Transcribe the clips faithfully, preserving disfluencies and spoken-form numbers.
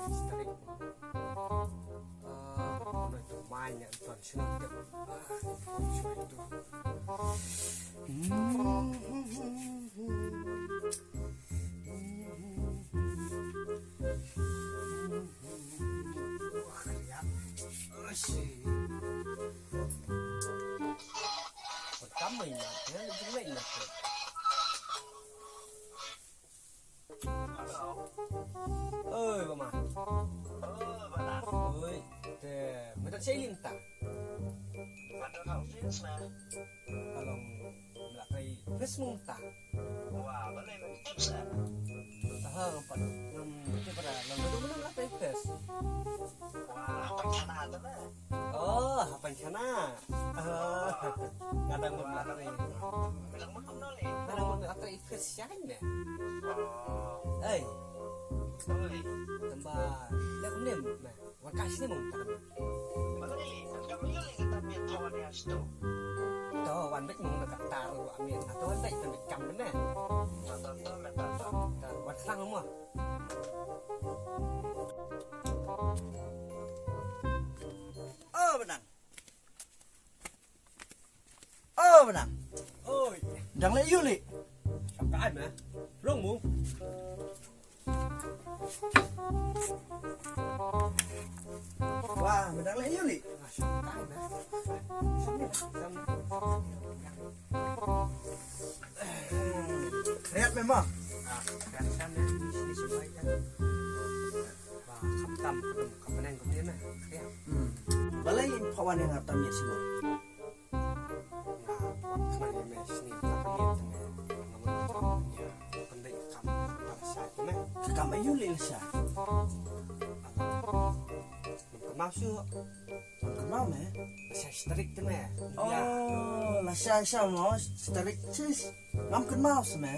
Strik. Ah, no itu main ya, tuan sini. Ah, tuan sini tu. Oi, Mama. Oi, te, mynta shaei mynta? Ka long, la kai Christmas mynta. Wah, balei ngam tip seh. Taha ngam pat, ngam tip ba la, ngam tip ba la kai Chris. Wah, hapdeng khana tu na. Oh, hapdeng khana. Ah, nga dang mut la kai. Nga dang mut la kai Chris shine ne. Oh. Ei. Oi. Tamba, leh kumne me. Wan kai shane mo mynta. Balei, kan ka mih lei kata mih thaw wan ïa sto. To wan beit mo na kata ruh mih, to wan beit, wan beit kam ne. To, to, to, to, to. To wan khlang mo. Oh, Benang. Oh, Benang. Oi. Dang leh ïu lei. Shong kai me. Long mo. Wah, me dang leh ïu lei. Shong kai me. Shong kai me. Riat me mo. Ah, riat kan me. Sini sini kan. Wah, kham tam, kham neng kumne me. Riat. Hmm. Balei pha wan ïa nga tam ïa sini. Nga, nga ïa me sni, nga pynïap te me, nga mut ïa pynbeit ka kam, ka lashai te me. Ka kam aïu lei lashai? Ngam kynmaw shuh. Ngam kynmaw me? Lashai strik te me. Oh, lashai sha mo, strik sis. Ngam kynmaw shuh me.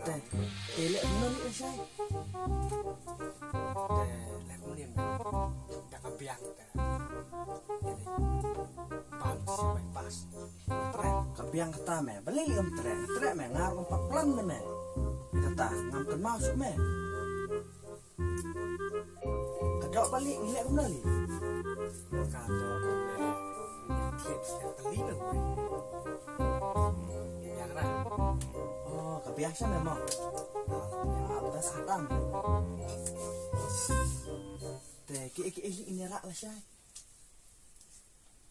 Te, te leh kumno lei lashai? Te leh kumne me. Da ka biang te. Ban sa bai pas. Treh, ka biang kata me. Balei lei ym treh? Treh me, nga ruh ngam pat plan de me. Kata ngam kynmaw shuh me. Ka doh balei, ngi leh kumno lei? Ka doh me. Thied sa kali me. Biang ra. Oh, ka biang sha me mo. Ah, biang. Te ki ki ki ni ra lashai.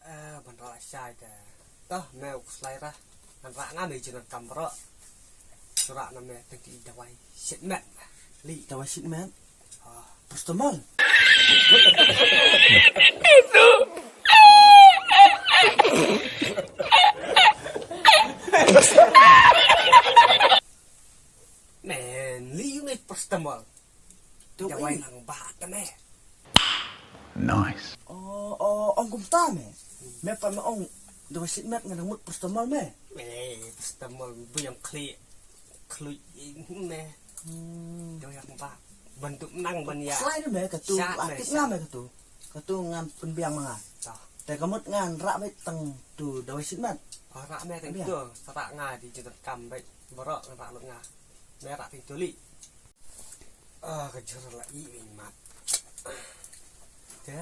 Eh, ban rah lashai te. Toh, me u khuslai ra. Ngan rah nga me jingdonkam baroh. Shu rah na me teng ki dawai shit met. Lei. Dawai shit met? Ah. Paracetamol. Men, lei ïu me paracetamol. Dawai lang ba te me. Nice. Oh, oh, ong kumta me. Me pat me ong dawai shit met nga dang mut paracetamol me. Me, paracetamol bu ïam khlieh. Khluit me. Hmm. Dawai lang ba. Ban tu nang ban ïa. Slai me katu. Sha me, tip nga me katu. Katu ngan pynbiang ma nga. Te ka mut ngan rah beit tang tu dawai shit met. Rah me tang tu. Sa rah nga di jingdonkam beit. Baroh ngan rah lut nga. Me rah tang tu lei. Ah, ka jhur la i win mat. Te,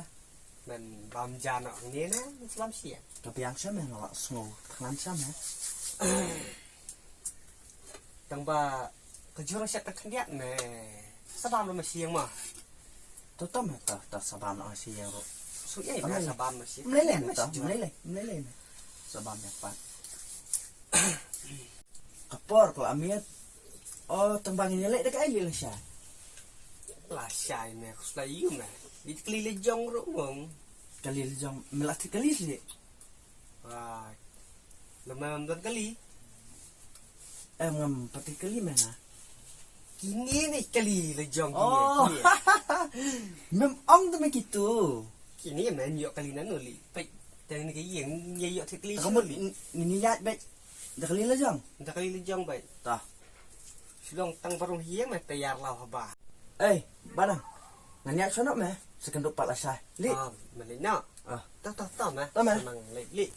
men bam jan ong ne ne, men slam sia. Ka biang sha me nga la sngew, tang sha me. Tang ba, ka jhur sha ka khyndiat me. Sa bam la ma siang ma. To to me ta, ta sa bam la ma siang ro. Su ye me sa bam ma siang. Mlele me ta, mlele, mlele me. Sa bam ya pat. Ka por ka la miet. Oh, tang ba ngin ïaleh da kaei lei lashai? Lashai me, khuslai ïu me. Ïa kali la jong ruh mong. Kali la jong, me la thied kali lei. Wah. Lem me don kali. Em ngam pat thied kali me na. Kine me kali la jong kine. Oh. Kine. Mem ong te me kitu. Kine me ïoh kali nanu lei. Peit, tang ne ka ïing, ïoh thied kali. Ka mut ngin ïaid beit. Da kali la jong. Da kali la jong beit. Ta. Shu long tang baroh ïing me tayar law haba. Ei, Banang. Ngan ïaid sha noh me. Sa kynduh pat lashai. Lei. Ah, me lei noh. Ah. Ta ta ta me. Ta me. Nang lei lei.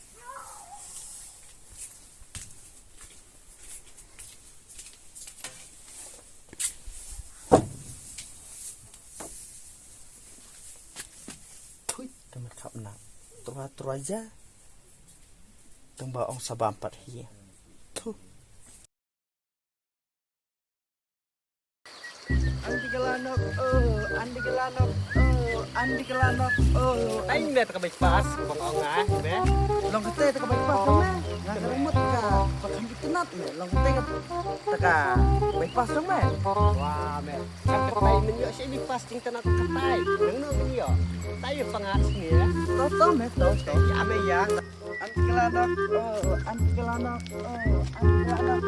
Troya. Tang ba ong sa bam pat hi. Thu. Andi Kelanok, oh, Andi Kelanok, oh, Andi Kelanok, oh. Ai, me ta ka bypass, bang ong ah, me. Long kata ta ka bypass, me. Nga ka remut ka, pakan itinat, me. Long kata ka, ta ka bypass, me. Wah, me. Kan katai men ïoh shi bypass jingtynat katai. Nang no men ïoh. Tai ïoh pangat sini ya. To, to, me, to, to. Ya, me ya. Andi Kelanok, oh, Andi Kelanok, oh, Andi Kelanok.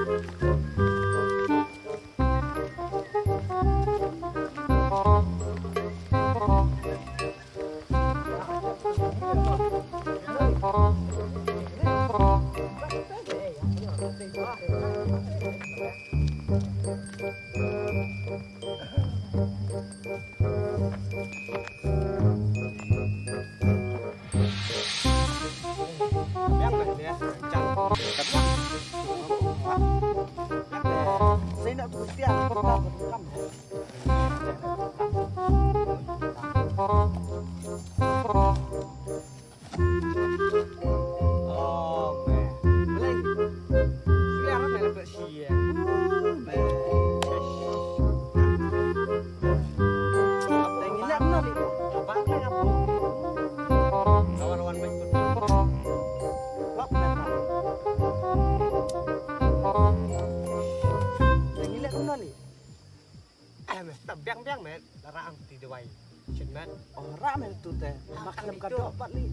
Eh, me, ta biang biang me, la rah ang ti dawai. Shit me. Oh, rah me tu te. Ah, mak lem ka dok pat li.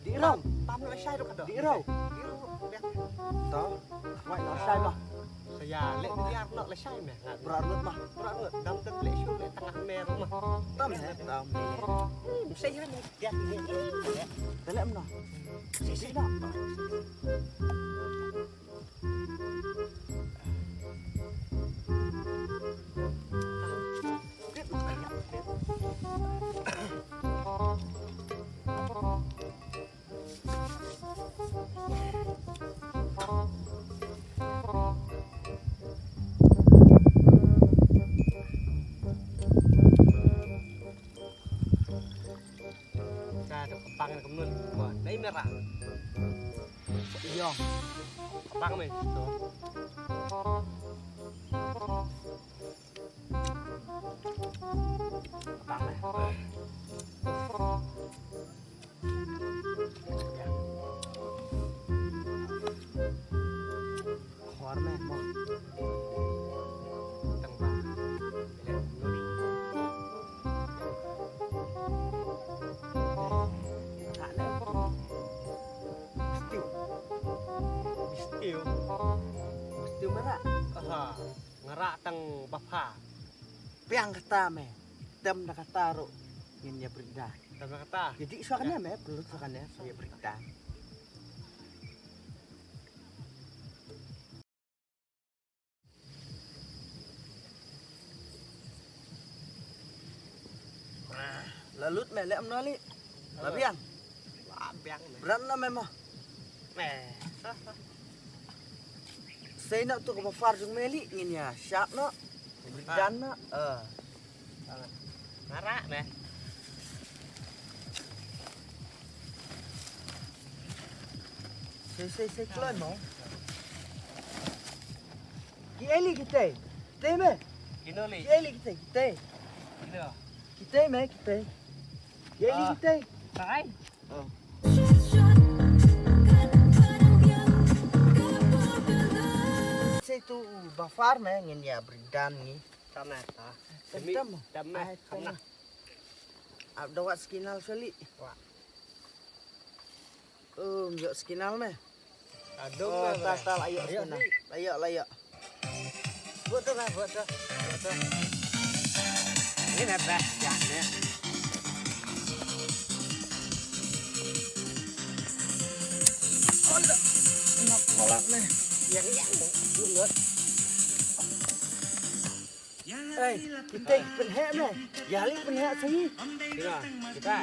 Di rau. Pam no shai ro ka dok. Di rau. Di rau, biang. To. Wai no shai ma. Saya le di ar no le shai me. Bra rut ma. Bra rut. Dam te le shu le tengah me ro ma. Tam he, tam. Hmm, saya me. Biang ni. Te le no. Sisi no. Ka dok kepang na kemnun. Wah, dai merah. Iya. Kepang me. Tuh. Kepang me. Khor me mo. Tang ba. Bilet nuri. Ka ne. Stiu. Stiu. Stiu mara. Aha. Ngara tang ba pha. Piang kata me. Tem da kata ru. Ngin ïa brida. Tem da kata. Jadi suakane me, perlu suakane, suakane brida. La lut me leh mno li. La biang. La biang me. Bran na me mo. Me. Sei na tu ka ba far jong me li ngin ïa shap na. Bran na. Eh. Ngara me. Sei sei sei kloi mo. Ki eli kita. Kita me. Kino li. Ki eli kita kita. Kino. Kita me kita. Ki eli kita. Tai. Sei tu ba far me ngin ïa brindan ngi. Tama ta. Tem tem. Tama. Ap dawat skinal sali. Wah. Um, ïoh skinal me. Adong. Oh, ta ta la ïoh skinal. La ïoh, la ïoh. Buat tu lah, buat tu. Buat tu. Ini me best ya ni. Alah, nak kolak ni. Yang yang bulut. Ei, kita pynheh me. Ïa li pynheh sini. Kita. Kita.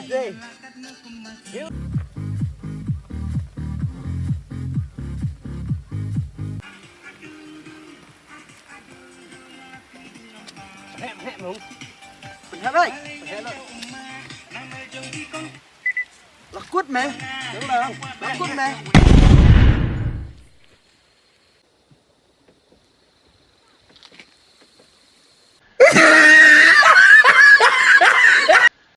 Pynheh, pynheh mung. Pynheh bai. Pynheh lo. Laku. Kut me. Kut me.